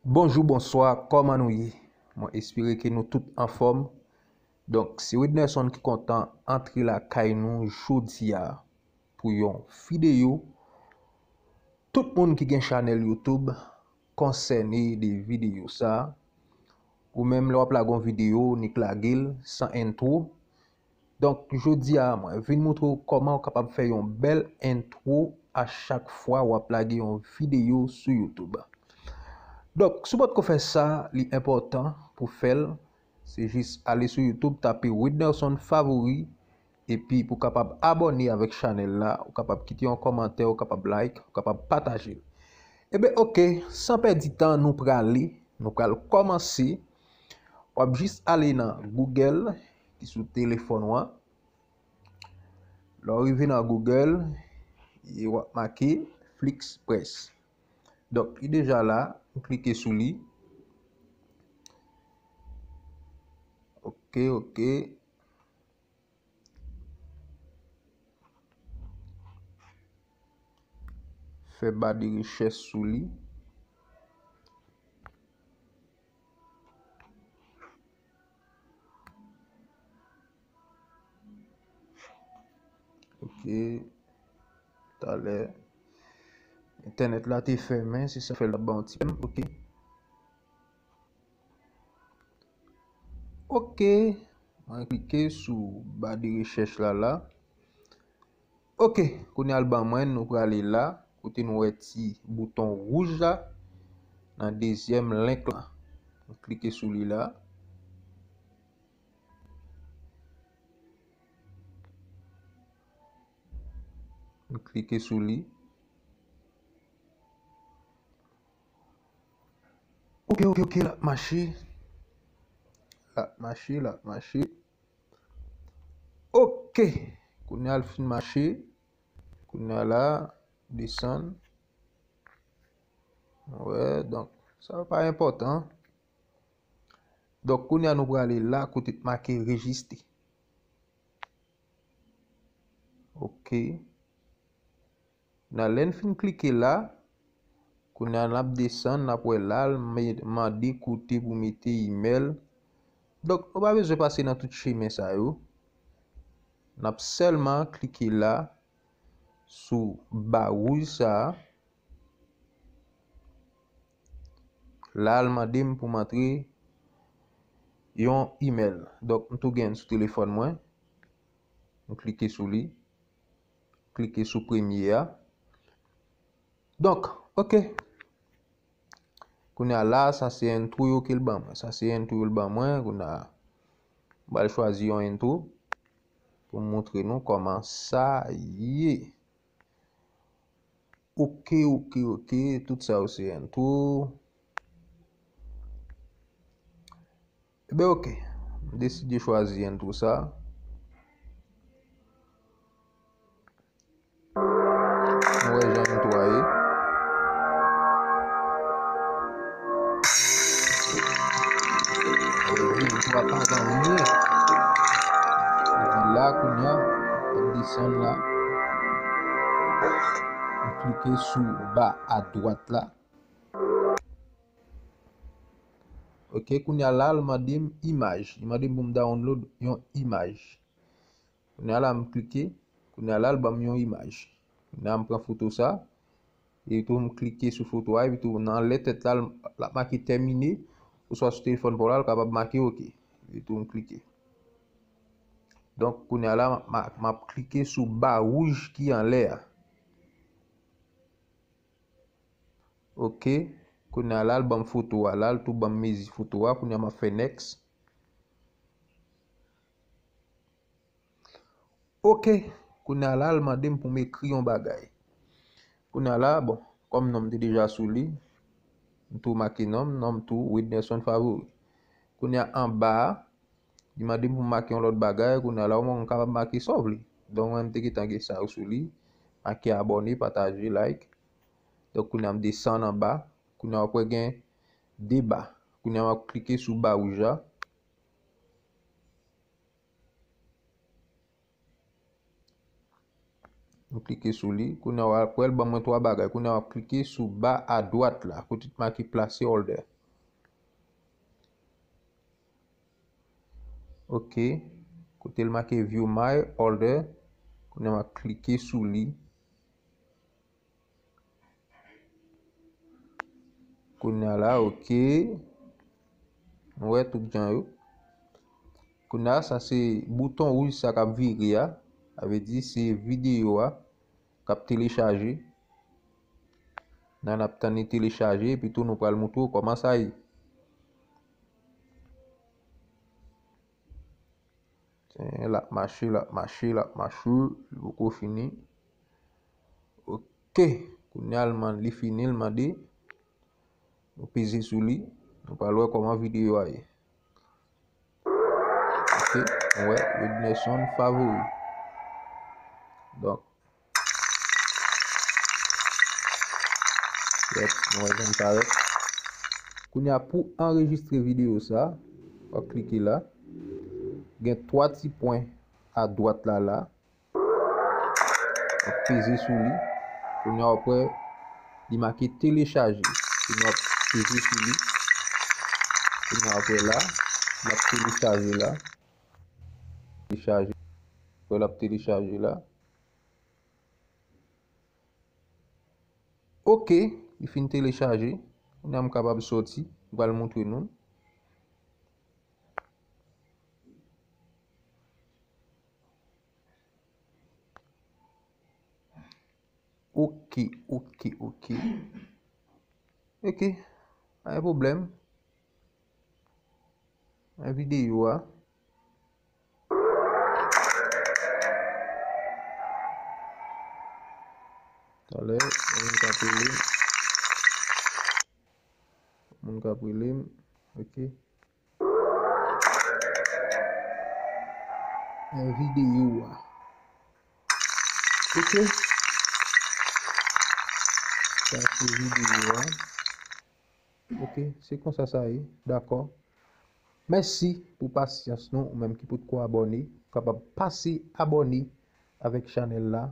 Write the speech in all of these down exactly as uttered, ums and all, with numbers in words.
Bonjou, bonswa, kòman nou ye? Mwen espere ke nou tout anfòm. Donk, se Widnerson ki kontan antre lakay nou jodi a pou yon videyo. Tout moun ki gen chanèl YouTube konsène de videyo sa. Ou menm lè w ap lage yon videyo, nik lage l san entwo. Donk, jodi a, mwen vin montre w kòman w kapab fè yon bèl entwo a chak fwa w ap lage yon videyo sou YouTube. Donk, si w potko fè sa, li enpòtan pou fè l. Se jis ale sou YouTube, tape Widnerson Favori, epi pou kapab abòne avèk chanèl la, ou kapab kite yon kòmantè, ou kapab like, ou kapab pataje l. Eben, oke, san pèdi tan, nou prale, nou pral kòmanse. W ap jis ale nan Google, ki sou telefòn ou an. Lè w rive nan Google, e w ap make Flix Press. Donk, li deja la, m klike sou li. Oke, oke. Fè ba de rechèch sou li. Oke. Talè entènèt la te fèmen, se sa fè l ap ba yon ti pwoblèm. Oke. Oke. Mwen klike sou ba de rechèch la la. Oke, kounye a l ban mwen, nou prale la, kote nou wè ti bouton wouj la, nan dezyèm link la. Nou klike sou li la. Nou klike sou li. Oke, oke, oke, l ap mache. L ap mache, l ap mache. Oke. Kounye a l fin mache. Kounye a la, desann. Wè, donk, sa pa enpòtan. Donk, kounye a nou prale la, kote t make rejiste. Oke. Nan lè n fin klike la, kounye a n ap desann, n ap wè la, l me-, mande kote pou mete imèl. Donk, nou pa bezwen pase nan tout chemen sa yo. N ap sèlman klike la, sou ba wouj sa a. La, l mande m pou m antre yon imèl. Donk, m tou gen l sou telefòn mwen. M klike sou li. Klike sou premye a. Donk, oke. Kounye a la, sa se entwo yo ke l ban mwen. Sa se entwo yo l ban mwen. Kounye a, m pral chwazi yon entwo pou m montre nou kòman sa ye. Oke, oke, oke. Tout sa yo se entwo. Eben, oke. M deside chwazi entwo sa. Nou wè jan entwo a ye. Entwo a pa ban anyen. Epi la, kounye a, m ap desann la. M klike sou ba adwat la. Oke, kounye a la, l mande m imaj. Li mande m pou m download yon imaj. Kounye a la, m klike. Kounye a la, l ban m yon imaj. Kounye a, m pran foto sa. Epi tou, m klike sou foto a. Epi tou, nan anlè tèt la, l, l ap make tèmine. Oswa sou telefòn pa w la, l kapab make oke. Epi tou, m klike. Donk, kounye a la, m, m, m ap klike sou ba wouj ki anlè a. Oke. Kounye a la, l ban m foto a. La, l tou ban m mezi foto a. Kounye a, m ap fè next. Oke. Kounye a la, l mande m pou m ekri yon bagay. Kounye a la, bon, kòm non m te deja sou li, m tou make non m, non m tou, Widnerson Favori. Kounye a, anba a, li mande m pou m make yon lòt bagay, kounye a la, ou menm ou kapab make sa w vle. Donk, mwen, m te gentan gen sa yo sou li. Make abòne, pataje, like. Donk, kounye a, m desann anba. Kounye a, w ap wè gen de ba. Kounye a, m ap klike sou ba wouj la. M klike sou li. Kounye a, w ap wè l ban mwen twa bagay. Kounye a, w ap klike sou ba adwat la, kote t make placeholder. Ok. Kote l make View My Order. Kounye a m ap klike sou li. Kounye a la, ok. Nou wè tout jan yo. Kounye a, sa se bouton wouj sa k ap vire a. Sa vle di se videyo a k ap telechaje. Nan n ap tann li telechaje, epi tou nou pral montre w kòman sa ye. L ap mache, l ap mache, l ap mache, li poko fini. Ok, kounye a l man-, li fini, l mande nou peze sou li, nou pral wè kòman videyo a ye. Ok, nou wè, Wednesson favori. Donk, yèp, nou wè jan l parèt. Kounye a, pou anrejistre videyo sa, w ap klike la. Gen twa ti pwen adwat la, la. W ap peze sou li. Kounye a, w ap wè li make telechaje. Kounye a, w ap peze sou li. Kounye a, w ap wè la, l ap telechaje la. Telechaje. Wè l ap telechaje la. Ok, li fin telechaje. Kounye a m kapab sòti. M pral montre nou. Ok, ok, ok. Ok, pa gen pwoblèm. Nan videyo a. Talè, yon moun k ap rele m. Moun k ap rele m. Ok. Nan videyo a. Ok. Sa se videyo a. Ok, se konsa sa ye. Dakò. Mèsi pou pasyans nou, ou menm ki potko abòne, ou kapab pase abòne avèk chanèl la,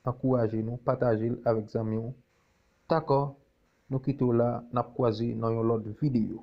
ankouraje nou, pataje l avèk zanmi w. Dakò, nou kite w la, n ap kwaze nan yon lòt videyo.